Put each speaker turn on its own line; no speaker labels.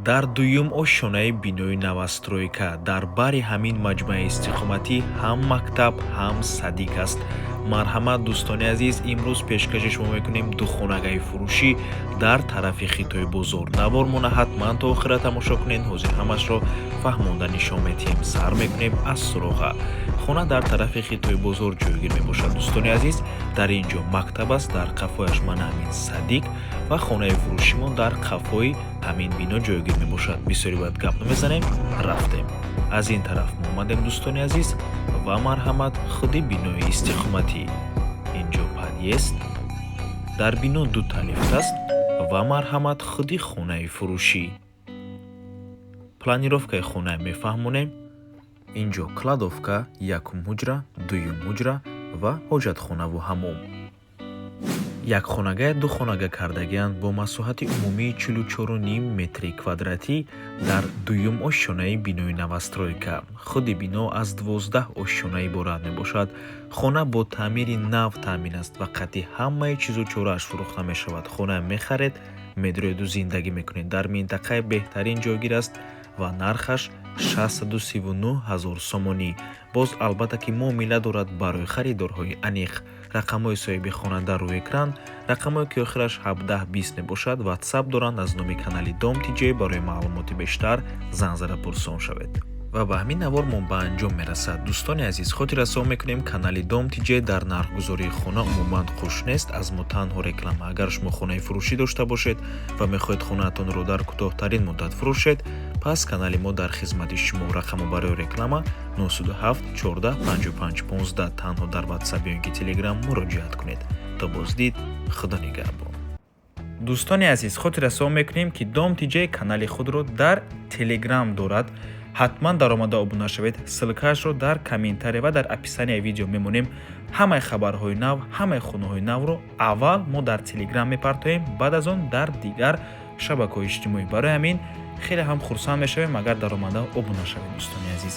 Дар дуюм ошёнаи бинои новостройка, дар бари ҳамин маҷмӯаи истиқоматӣ ҳам мактаб, ҳам садик аст. Марҳамат, дӯстони азиз, имрӯз пешкаши шумо мекунем духонагаи фурӯшӣ дар тарафи Хитои бозор. Навормона ҳатман то охира тамошо кунед, ҳозир ҳамашро фаҳмонда нишон медиҳем. Сар мекунем аз суроға. Хона дар тарафи Хитои бозор ҷойгир мебошад, дӯстони азиз. Дар ин ҷо мактаб аст, дар қафояш мана ҳамин садик ва хонаи фурӯшимон дар қафои ҳамин бино ҷойгир мебошад. Бисёре бояд гап намезанем, рафтем. Аз ин тараф мо омадем, дӯстони азиз, ва марҳамат, худи бинои истиқоматӣ. Инҷо подъезд, дар бино дута лифт аст ва марҳамат, худи хонаи фурӯшӣ. Планировкаи хона мефаҳмонем. Инҷо кладовка, якум ҳуҷра, дуюм ҳуҷра ва ҳоҷатхонаву ҳаммом. Якхонагая духонага кардагианд бо масоҳати умумии 44,5 метри квадратӣ дар дуюм ошёнаи бинои новостройка. Худи бино аз 12 ошёна иборат мебошад. Хона бо таъмири нав таъмин аст ва қати ҳамаи чизу чорааш фурӯхта мешавад. Хона мехаред, медроеду зиндагӣ мекунед. Дар минтақаи беҳтарин ҷойгир аст ва нархаш 639 ҳазор сомонӣ. Боз, албатта, ки муомила дорад. Барои харидорҳои аниқ рақамҳои соҳиби хона дар рӯи экран, рақамҳое ки охираш 1720 мебошад, Ватсап доранд. Аз номи канали Дом ТиҷЕ барои маълумоти бештар занг зада пурсон шавед. Ва ба ҳамин навор мо ба анҷом мерасад. Дӯстони азиз, хотиррасон мекунем, канали Дом ТиҷЕ дар нархгузории хона умуман қуш нест, аз мо танҳо реклама. Агар шумо хонаи фурӯшӣ дошта бошед ва мехоҳед хонаатонро дар кӯтоҳтарин муддат фурӯшед, пас канали мо дар хизмати шумо. Рақамо барои реклама 907 14 55 15. Танҳо дар Ватсап ё ин ки Телеграм муроҷиат кунед. То боздид, Худо нигаҳбон. Дӯстони азиз, хотиррасон мекунем, ки Дом ТиҷЕ канали худро дар Телеграм дорад. Ҳатман даромада обуна шавед. Ссылкаашро дар комментария ва дар описанияи видео мемонем. Ҳамаи хабарҳои нав, ҳамаи хонаҳои навро аввал мо дар Телеграм мепартоем, баъд аз он дар дигар шабакаҳои иҷтимоӣ. Барои ҳамин хеле ҳам хурсанд мешавем, агар даромада обуна шавед, дӯстони азиз.